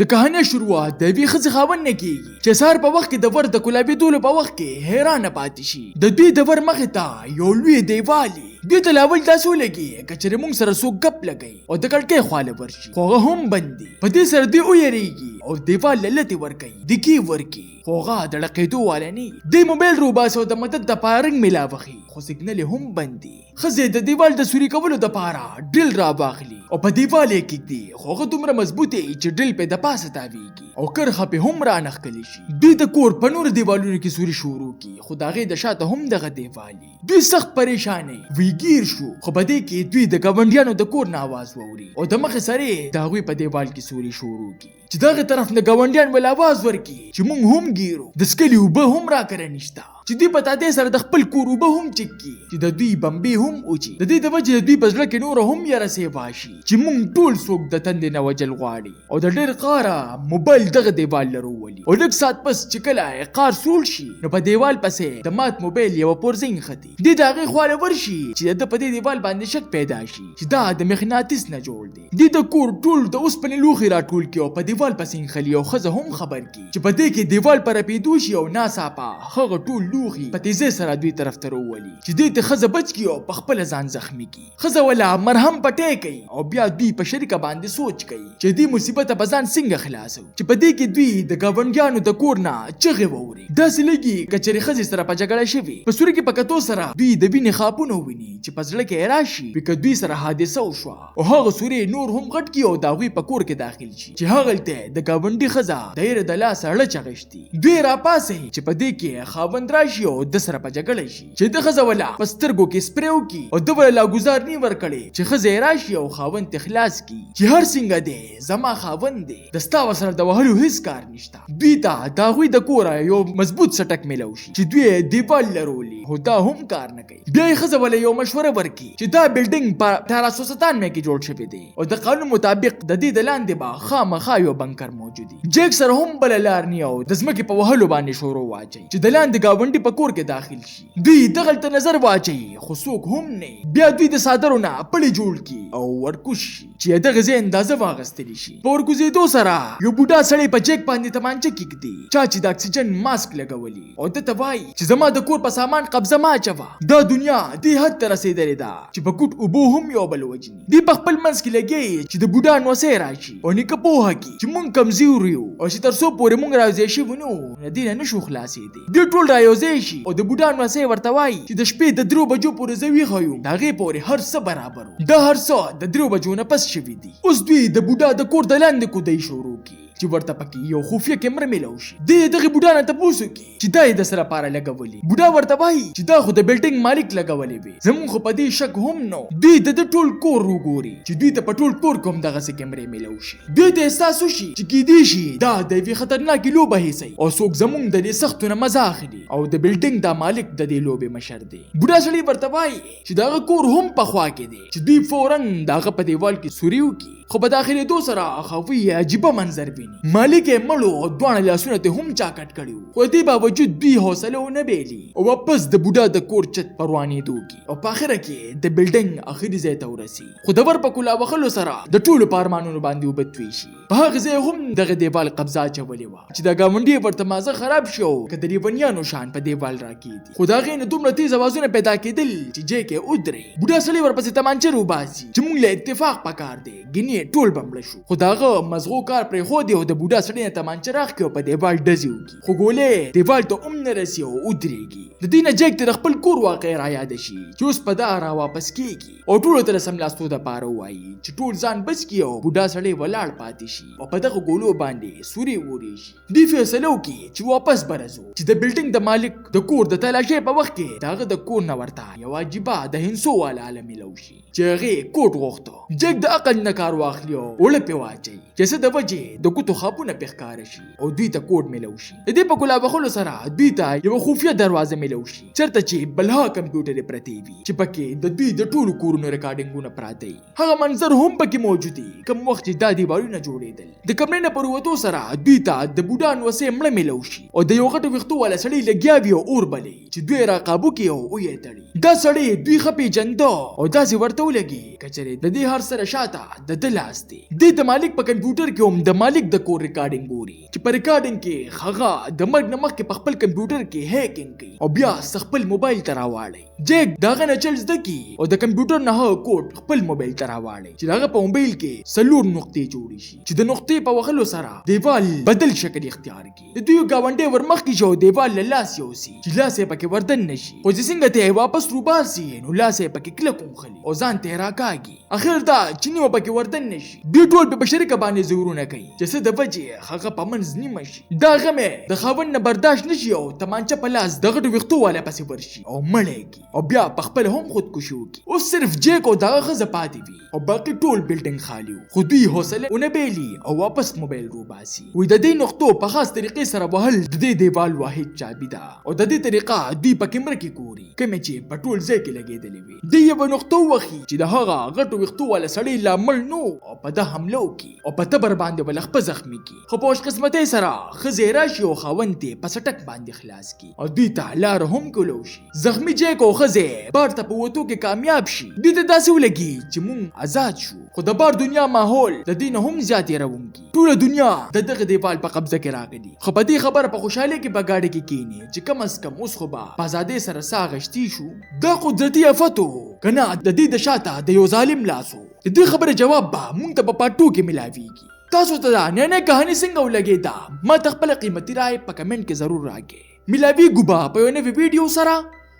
د کهانۍ شروعات د یوې ښځې خاوند نه کیږي چې سهار په وخت کې د ور د کولاوېدلو په وخت کې حیرانه پاتې شي. د دوی د ور مخې ته یو لوی دیوال وي. دوی ته لا اول داسې ولګي که چېرې موږ سره څوک ګپ لګوي او د کړکۍ خواله ورشي، خو هغه هم بند دي. په دې سره دوی ویریږي او دیوال له لتې ورکوي، دیکې ورکي، خو هغه د ړقېدو والا نه وي. دوی موبایل روباسي او د مدد دپاره رنګ ملاوخي، خو سګنل یې هم بند دي. ښځې د دیوال د سوري کولو دپاره ډرل راواخلي او په دیوال یې کیږدي، خو هغه دومره مضبوط دی چې ډرل پې د پاسه تاویږي او کرښه پې هم رانه ښکلې شي. دوی د کور په نورو دیوالونو کې سوري شروع کړي، خو د هغې د شاته هم دغه دیوال وي. دوی سخت پریشانه وي، ګیر شو، خو په دې کې دوی د ګاونډیانو د کور نه اواز واوري او د مخې سره یې د هغوی په دیوال کې سوري شروع کړي چې دغه طرف نه ګاونډیان ول اواز ورکړي چې موږ هم ګیرو، د څکلي اوبه هم راکره نشته. چې دوی په تادې سره د خپل کور اوبه هم چک کړي چې د دوی بمبې هم وچي. د دې د وجې د دوی په زړه کې نوره هم یره سیوا شي چې موږ ټول څوک د تندې نه وژل غواړي او د ډېر قاره موبایل دغه دیوال لرو ولي. او لږ ساعت پس چې کله قار سوړ شي نو په دیوال پسې د مات موبایل یوه پرزه نښتي. دی د هغې خواله ورشي چې د ده په دې دیوال باندې شک پیدا شي چې دا د مقناطیس نه جوړ دی. دی د کور ټول د اوسپنې لوښي راټول کړي او په دیوال پسې نښلي او ښځه هم خبر کړي چې په دې کې دیوال په رپېدو شي او ناڅاپه هغه ټول لوښي په تیزۍ سره دوی طرف ته روولي چې دوی ته ښځه بچ کړي او په خپله ځان زخمي کړي. ښځه ولا مرهم پټی کوي او بیا دوی په شریکه باندې سوچ کوي چې دې مصیبته به ځان څنګه خلاصوو چې په دې کې دوی د ګاونډیانو د کور نه چغې واوري. داسې لګي که چېرې ښځې سره په جګړه شوي. په سوري کې په کتو سره دوی د وینې خاپونه وویني چې په زړه کې یې راشي وي که دوی سره حادثه وشوه او هغه سوری نور هم غټ کړي او د هغوی په کور کې داخل شي چې هغلته د ګاونډي ښځه د یره د لاسه ړچه غشتي. دوی راپاڅوي چې په دې کې خاوند راشي او ده سره په جګړه شي چې ده ښځه ولا په سترګو کې سپری وکړي او ده ولا لا ګوزار نی ورکړی چې ښځه یې راشي او خاوند ترې خلاص کړي چې هر څنګه دی زما خاوند دی د ستا ورسره د وهلو هیڅ کار نشته. دوی ته د هغوی د کوره یو مضبوط څټک میلاو شي چې دوی یې دیوال لرولي خو دا هم کار نه کوي. بیا یې ښځه وله یو مشوره ورکړي چې دا بلډنګ په 1897 کې جوړ شوی دی او د قانون مطابق د دې د لاندې به خامخا یو بنکر موجود وي. جیک سره هم بله لار نه او د ځمکې په وهلو باندې شروع واچوي چې د لاندې ګاونډي په کور کې داخل شي. دوی دغلته نظر واچوي خو څوک هم نه وي. بیا دوی د څادرو نه پړی جوړ کړي او ورکوز شي چې د دغه ځای اندازه واخیستل شي. په ورکوزېدو سره یو بوډا سړی په جیک باندې تمانچه کیږدي چا چې د اکسیجن ماسک لګولی او ده ته وایي چې زما د کور په سامان قبضه مه اچوه. دا دنیا دې حد ته رسېدلې ده چې په کوټ اوبو هم یو بل وژني. دوی په خپل منځ کې لګیا یي چې د بوډا نوسی راشي او نیکه پوهه کړي چې موږ کمزور یو او چې تر څو پورې موږ رايوځای شوي نه وو له دې نه نه شو خلاصېدی. دوی ټول رايوځای شي او د بوډا نوسی ورته وایي چې د شپې د درو بجو پورې زه ویښه یم، د هغې پورې هر څه برابر وو. دا هر څه د درو بجو نه پس شوي دي. اوس دوی د بوډا د کور د لاندې کودۍ شروع کړي چې ورته پکې یو خفیه کیمره میلاو شي. دی د دغې بوډا نه تپوس وکړي چې دا یې د څه لپاره لګولي. بوډا ورته وایي چې دا خو د بلډنګ مالک لګولې وې، زمونږ خو په دې شک هم نه و. دوی د ده ټول کور وګوري چې دوی ته په ټول کور کې هم دغسې کیمرې میلاو شي. دوی ته احساس وشي چې کیدی شي دا د یوې خطرناکې لوبه حصه وي او څوک زمونږ د دې سختو نه مزه اخلي او د بلډنګ دا مالک د دې لوبې مشر دی. بوډا سړی ورته وایي چې د هغه کور هم په خوا کې دی چې دوی فوراً د هغه په دیوال کې سوری وکړي، خو په داخلېدو سره هغوی عجیبه منظر ویني. مالک یې مړ و او دواړه لاسونه ترې هم چا کټ کړي وو، خو د دې باوجود دوی حوصله ونه بایلي او واپس د بوډا د کور چت په روانېدو کړي او په اخره کې د بلډنګ اخري ځای ته ورسي، خو د ور په کلا وهلو سره د ټولو په ارمانونو باندې اوبه توی شي. په هغه ځای هم دغه دیوال قبضه اچولې وه چې د ګاونډي ورته مازه خراب شي او که د لیونیانو شان په دیوال راکېږدي. خو د هغې نه دومره تیز اوازونه پیدا کېدل چې جیک یې ودرې. بوډا سړی ورپسې تمانچه روباسي چې موږ له اتفاق پکار دی، ګنې ټول به مړه شو. خو د هغه مزغو کار پرېښودی او د بوډا سړي نه تمانچه راښکي او په دیوال ډزې وکړي، خو ګولۍ دیوال ته هم نه رسي او ودرېږي. د دې نه جیک ته د خپل کور واقعه رایاده شي چې اوس په دا راواپس کېږي او ټولو ته د سملاستو دپاره ووایي چې ټول ځان بچ کړي او بوډا سړی ولاړ پاتې شي او په دغه ګولو باندې سورې اورې شي. دوی فیصله وکړي چې واپس به راځو چې د بلډنګ د مالک د کور د تلاشۍ په وخت کې د هغه د کور نه ورته یوه عجیبه د هندسو والا آله میلاو شي چې هغې کوټ غوښته. جیک د عقل نه کار واخلي او اوړه پرې واچوي چې څه د وجې د ګوتو خاپونه پرې ښکاره شي او دوی ته کوډ میلاو شي. د دې په کلا وهلو سره دوی ته یوه خفیه دروازه میلاو شي چېرته چې بلها کمپیوټرې پرتې وي چې پکې د دوی د ټولو کورونو ریکارډنګونه پراته وي. هغه منظر هم پکې موجود دی کوم وخت چې دا دیوالونه جوړېدل. د کمرې نه په وروتو سره دوی ته د بوډا نوسې مړه میلاو شي او د یو غټو ویښتو والا سړی لګیا وي او اور بلوي. چې دوی را قابو کړي او ویې تړي. دا سړی دوی ښه پېژنده او داسې ورته ولګي که چېرې د دې هر سره شاته د ده لاس دی. دی د مالک په کمپیوټر کې هم د مالک د کور ریکارډنګ ګوري چې په ریکارډنګ کې هغه د مرګ نه مخکې په خپل کمپیوټر کې هیکنګ کوي او بیا څه خپل موبایل ته راواړوي. جیک د هغه نه چل زده کړي او د کمپیوټر نه هغه کوډ خپل موبایل ته راواړوي چې د هغه په موبایل کې څلور نقطې جوړې شي چې د نقطې په وهلو سره دیوال بدل شکل اختیار کړي. د دوی ګاونډی ورمخکې شي او دیوال له لاس یوسي چې لاس یې پکې وردن نه شي، خو چې څنګه ته یې واپس روباسي نو لاس یې پکې کلک ونښلي او ځان ته یې راکاږي. اخر دا چې نیمه پکې وردن نه شي. دوی ټول په بشریکه باندې زورونه کوي چې څه د وجې هغه په منځ نیمه شي. دا غم یې د خاوند نه برداشت نه شي او تمانچه په لاس د غټو ویښتو والا پسې ورشي او مړ یې کړي او بیا په خپله هم خودکشي وکړي. اوس صرف جیک او د هغه ښځه پاتې وي او باقي ټول بلډنګ خالي وو، خو دوی حوصله ونه بایلي او واپس موبایل روباسي. وایي د دې نقطو په خاص طریقې سره وهل د دې دیوال واحد چابي ده او د دې طریقه دوی په کیمره کې ګوري کومې چې په ټول ځای کې لګېدلې وي. دوی یوه نقطه ووهي چې د هغه غټو ویښتو والا سړی لا مړ نه و او په ده حمله وکړي او په تبر باندې ورله خپه زخمي کړي، خو په خوشقسمتۍ سره ښځه یې راشي او خاوند ترې په څټک باندې خلاص کړي او دوی ته لاره هم کولو شي. زخمي جیک او ښځه یې بار ته په وتو کې کامیاب شي. دوی ته داسې ولګي چې مونږ ازاد شو، خو د بار دنیا ماحول د دې نه هم زیات یروونکي. ټوله دنیا د دغه دیوال په قبضه کې راغلي، خو په دې خبره په خوشحالۍ کې په ګاډي کې کیني چې کم از کم اوس خو به په ازادۍ سره ساه اخیستی شو. دا قدرتي افت و که نه د دې د شاته د یو ظالم لاس و؟ د دې خبرې جواب به مونږ ته په پارټ 2 کې ملاویږي. تاسو ته دا نۍ نۍ کهاني څنګه ولګېده؟ ما ته خپله قیمتي رای په کمنټ کې ضرور راکړئ. ملاویږو به په یو نوې ویډیو سره.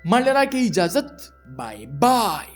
ما له راکړئ اجازت. بای بای.